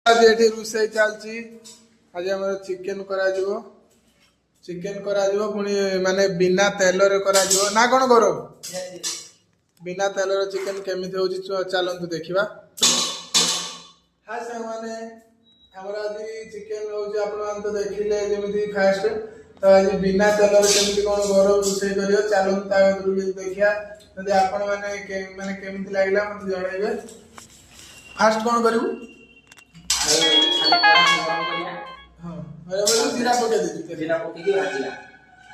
ଆଜି ଏଠି ରୋଷେଇ ଚାଲିଛି। ଆଜି ଆମର ଚିକେନ କରାଯିବ। ଚିକେନ କରାଯିବ ପୁଣି ମାନେ ବିନା ତେଲରେ କରାଯିବ ନା କଣ ଗୌରବ? ବିନା ତେଲର ଚିକେନ କେମିତି ହଉଛି, ଚାଲନ୍ତୁ ଦେଖିବା। ହାଏ ସାଙ୍ଗମାନେ, ଆମର ଆଜି ଚିକେନ ହଉଛି। ଆପଣମାନେ ତ ଦେଖିଲେ ଯେମିତି ଫାଷ୍ଟ। ତ ଆଜି ବିନା ତେଲରେ କେମିତି କଣ ଗୌରବ ରୋଷେଇ କରିବ, ଚାଲନ୍ତୁ ତା ଭିତରୁ କିଛି ଦେଖିବା। ଯଦି ଆପଣମାନେ ମାନେ କେମିତି ଲାଗିଲା ମତେ ଜଣେଇବେ। ଫାଷ୍ଟ କଣ କରିବୁ? ଖାଲି କଢ଼ାକୁ ଗରମ କରିବା। ହଁ, ବରାବର ଜିରା ପକେଇ ଦେଇଛୁ ତେଲ। ଜିରା ପକେଇକି ଭାଜିବା,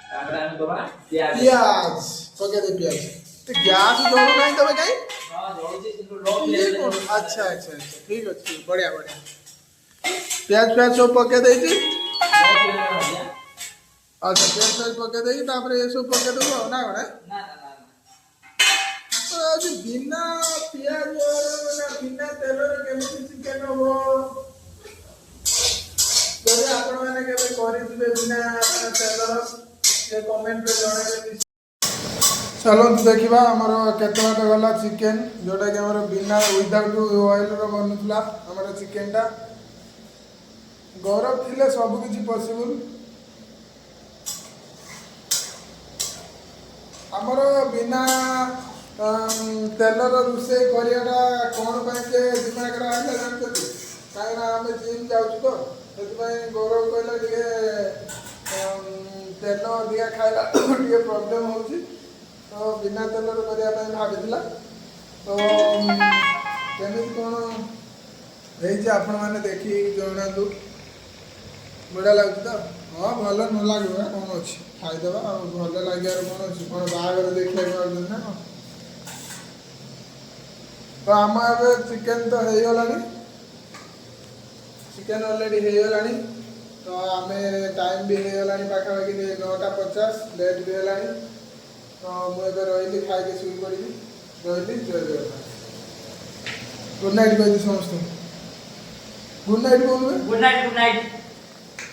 ତାପରେ ଆମେ ଦବା ପିଆଜ। ପିଆଜ ପକେଇ ଦେ ପିଆଜ। ଗ୍ୟାସ ଜଳୁ ନାହିଁ ତମେ କାଇଁ? ହଁ, ଜଳୁଛି କିନ୍ତୁ ଲୋ ଇଏ ଫ୍ଲେମରେ। କଣ? ଆଚ୍ଛା, ଠିକ ଅଛି, ବଢିଆ ବଢିଆ। ପିଆଜ ଫିଆଜ ସବୁ ପକେଇ ଦେଇଛି। ଲୋ ଫ୍ଲେମରେ ଭାଜିବା। ଆଚ୍ଛା, ପିଆଜ ଫିଆଜ ପକେଇ ଦେଇକି ତାପରେ ଏସବୁ ପକେଇ ଦବୁ ଆଉ ନା କଣ? ନା। ଆଜି ବିନା ପିଆଜ ନା ବିନା ତେଲରେ କେମିତି ଚିକେନ ହବ? ଯଦି ଆପଣମାନେ କେବେ କରିଥିବେ ବିନା ତେଲର, ସେ କମେଣ୍ଟରେ ଜଣେଇବେ। ଚାଲନ୍ତୁ ଦେଖିବା ଆମର କେତେ ବାଟ ଗଲା ଚିକେନ, ଯୋଉଟାକି ଆମର ବିନା ୱିଦାଉଟ୍ ଅଏଲର ବନୁଥିଲା ଆମର ଚିକେନଟା। ଗୌରବ ଥିଲେ ସବୁ କିଛି ପସିବୁଲ। ଆମର ବିନା ତେଲର ରୋଷେଇ କରିବାଟା କ'ଣ ପାଇଁ ଯେ ଦିମାଗରେ ଆସିଲା ଜାଣିଛନ୍ତି? କାହିଁକିନା ଆମେ ଜିମ୍ ଯାଉଛୁ ତ ସେଥିପାଇଁ। ଗୌରବ କହିଲା ଟିକେ ତେଲ ଅଧିକା ଖାଇଲା ଟିକେ ପ୍ରୋବ୍ଲେମ୍ ହେଉଛି, ତ ବିନା ତେଲରେ କରିବା ପାଇଁ ଭାବିଥିଲା। ତ କେମିତି କ'ଣ ହେଇଛି ଆପଣମାନେ ଦେଖିକି ଜଣାନ୍ତୁ। ବଢ଼ିଆ ଲାଗୁଛି ତ? ହଁ, ଭଲ ନ ଲାଗିବ କ'ଣ ଅଛି? ଖାଇଦେବା ଆଉ, ଭଲ ଲାଗିବାର କ'ଣ ଅଛି? କ'ଣ ବାହାଘର ଦେଖିବାକୁ ଆଉଛନ୍ତି ନା କ'ଣ? ତ ଆମ ଏବେ ଚିକେନ ତ ହେଇଗଲାଣି, ଚିକେନ ଅଲରେଡ଼ି ହେଇଗଲାଣି। ତ ଆମେ ଟାଇମ୍ ବି ହେଇଗଲାଣି ପାଖାପାଖି 9:50, ଲେଟ୍ ବି ହେଲାଣି। ତ ମୁଁ ଏବେ ରହିଲି, ଖାଇକି ଶୋଇ ପଡ଼ିବି। ରହିଲି, ଜୟ ଜଗନ୍ନାଥ। ଗୁଡ୍ ନାଇଟ୍ କହିଛି ସମସ୍ତଙ୍କୁ। ଗୁଡ୍ ନାଇଟ୍ କହୁନୁ। Good night, good night.